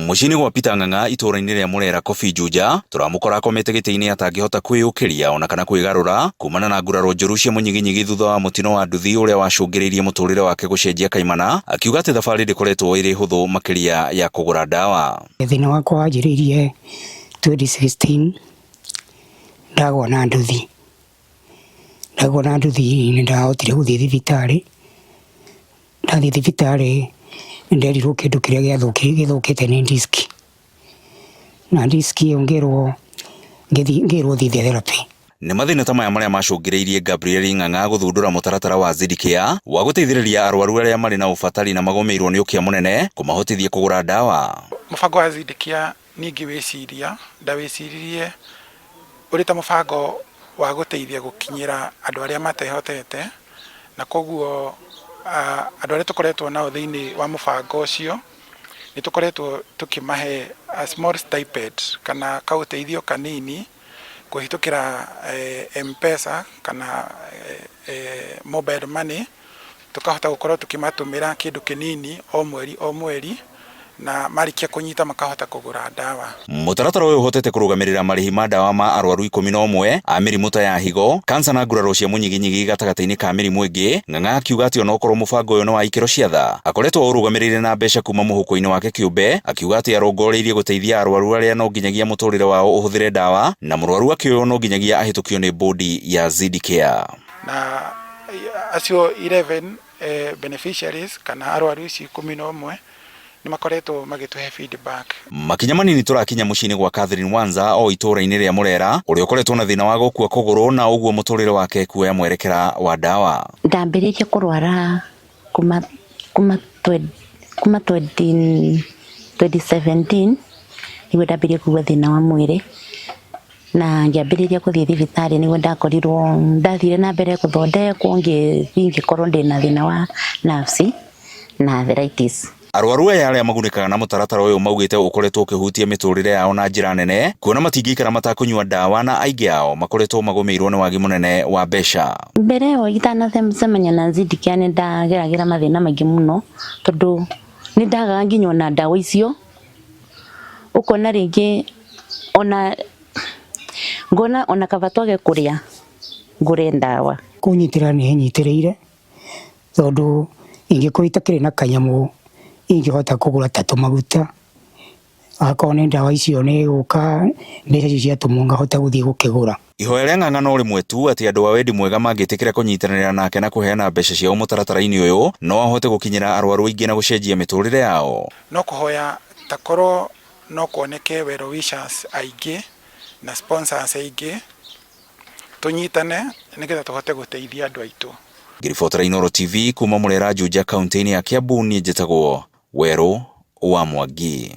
Mũciĩ-inĩ gwa Peter Ng'ang'a itũũra-inĩ rĩa Murera Kobi Juja tũramũkora akomete gĩtĩ-inĩ atangĩhota kwĩyũkĩria ona kana kwĩgarũra kumana na nguraro njũru cia mũnyiginyigi thutha wa mũtino wa nduthi ũrĩa wacũngĩrĩirie mũtũrĩre wake gũcenjia kaimana, akiuga atĩ thabarĩ ndĩkoretwo ĩrĩ hũthũ makĩria ya kũgũra ndawa. Thĩna wakwa wanjĩrĩirie 2016 ndagwa na nduthi, ndagwa na nduthi nĩ ndahotire gũthiĩ thibitarĩ, ndathiĩ thibitarĩ nĩ nderirwo kĩndũ kĩrĩa gĩthũkĩte nĩ disk, na disk ĩyo ngĩrwo ngĩrwo thiĩ therapy. Nĩ mathĩna ta maya marĩa macũngĩrĩirie Gabriel Ng'ang'a gũthundũra mũtaratara wa Zidicare wa gũteithĩrĩria arwaru arĩa marĩ na ũbatari na magũmĩirwo nĩ ũkĩa mũnene kũmahotithia kũgũra ndawa. Mũbango wa Zidicare ningĩ wĩciria ndawĩciririe ũrĩ ta mũbango wa gũteithia gũkinyĩra andũ arĩa matehotete, na koguo andũ arĩa tũkoretwo nao thĩinĩ wa mũbango ũcio nĩ tũkoretwo tũkĩmahe a small stipend kana kaũteithio kanini kũhĩtũkĩra M-Pesa kana mobile money, tũkahota gũkorwo tũkĩmatũmĩra kĩndũ kĩnini o mweri o mweri, na marĩkia kũnyita makahota kũgũra ndawa. Mũtaratara ũyũ ũhotete kũrũgamĩrĩra marĩhi ma ndawa ma arwaru 11 a mĩrimũ ta ya higo, kansa na nguraro cia mũnyiginyigi gatagatĩ-inĩ ka mĩrimũ ĩngĩ. Ng'ang'a akiuga atĩ onokorwo mũbango ũyũ nĩ wa ikĩro cia tha, akoretwo ũrũgamĩrĩire na mbeca kuma mũhuko-inĩ wake kĩũmbe, akiuga atĩ arongoreirie gũteithia arwaru arĩa no nginyagia mũtũrĩre wao ũhũthĩre ndawa, na mũrwaru akĩoywo no nginyagia ahĩtũkio nĩ bodi ya Zidicare. Na acio 11 beneficiaries kana arwaru ici 11 nĩ makoretwo magĩtũhe feedback. Makinya manini tũrakinya mũciĩ-inĩ gwa Catherine Wanza o itũũra-inĩ rĩa Murera, ũrĩa ũkoretwo na thĩna wa gũkua kũgũrũ na ũguo mũtũrĩre wake kuoya mwerekera wa ndawa. Ndambĩrĩirie kũrwara kuma kuma kuma 2017 nĩguo ndambĩrĩirie kũigua thĩna wa mwĩrĩ, na ngĩambĩrĩria gũthiĩ thibitarĩ nĩguo ndakorirwo ndathire na mbere gũthondekwo, ngĩthiĩ ngĩkorwo ndĩna thĩna wa nerves na arthritis. Arwaru aya arĩa magunĩkaga na mũtaratara ũyũ maugĩte ũkoretwo ũkĩhutia mĩtũrĩre yao na njĩra nene, kuona matingĩikara matakũnyua ndawa na aingĩ ao makoretwo magũmĩirwo nĩ wagi mũnene wa mbeca. Mbere ĩyo itanacemania na Zidicare nĩ ndageragĩra mathĩna maingĩ mũno, tondũ nĩ ndagaga nginya ona ndawa icio, ũkona rĩngĩ ona ngona ona kaba twage kũrĩa ngũre ndawa. Kũnyitĩrĩra nĩ ĩnyitĩrĩire tondũ ingĩkorwo itakĩrĩ na kanyamũ ingĩhota kũgũra ta tũmaguta, akorwo nĩ ndawa icio nĩ gũka mbeca icio ciatũmwo ngahota gũthiĩ gũkĩgũra. Ihoya rĩa Ng'ang'a no rĩmwe tu atĩ andũ a wendi mwega mangĩtĩkĩra kũnyitanĩra nake na kũheana mbeca ciao mũtaratara-inĩ ũyũ, no ahote gũkinyĩra arwaru aingĩ na gũcenjia mĩtũrĩre yao. No kũhoya takorwo no kuoneke well wishers aingĩ na sponsors aingĩ, tũnyitane nĩgetha tũhote gũteithia andũ aitũ. Ngĩribotera Inooro TV kuma Murera Juja kaunti-inĩ ya Kiambu, niĩ njĩtagwo Werũ wa Mwangi.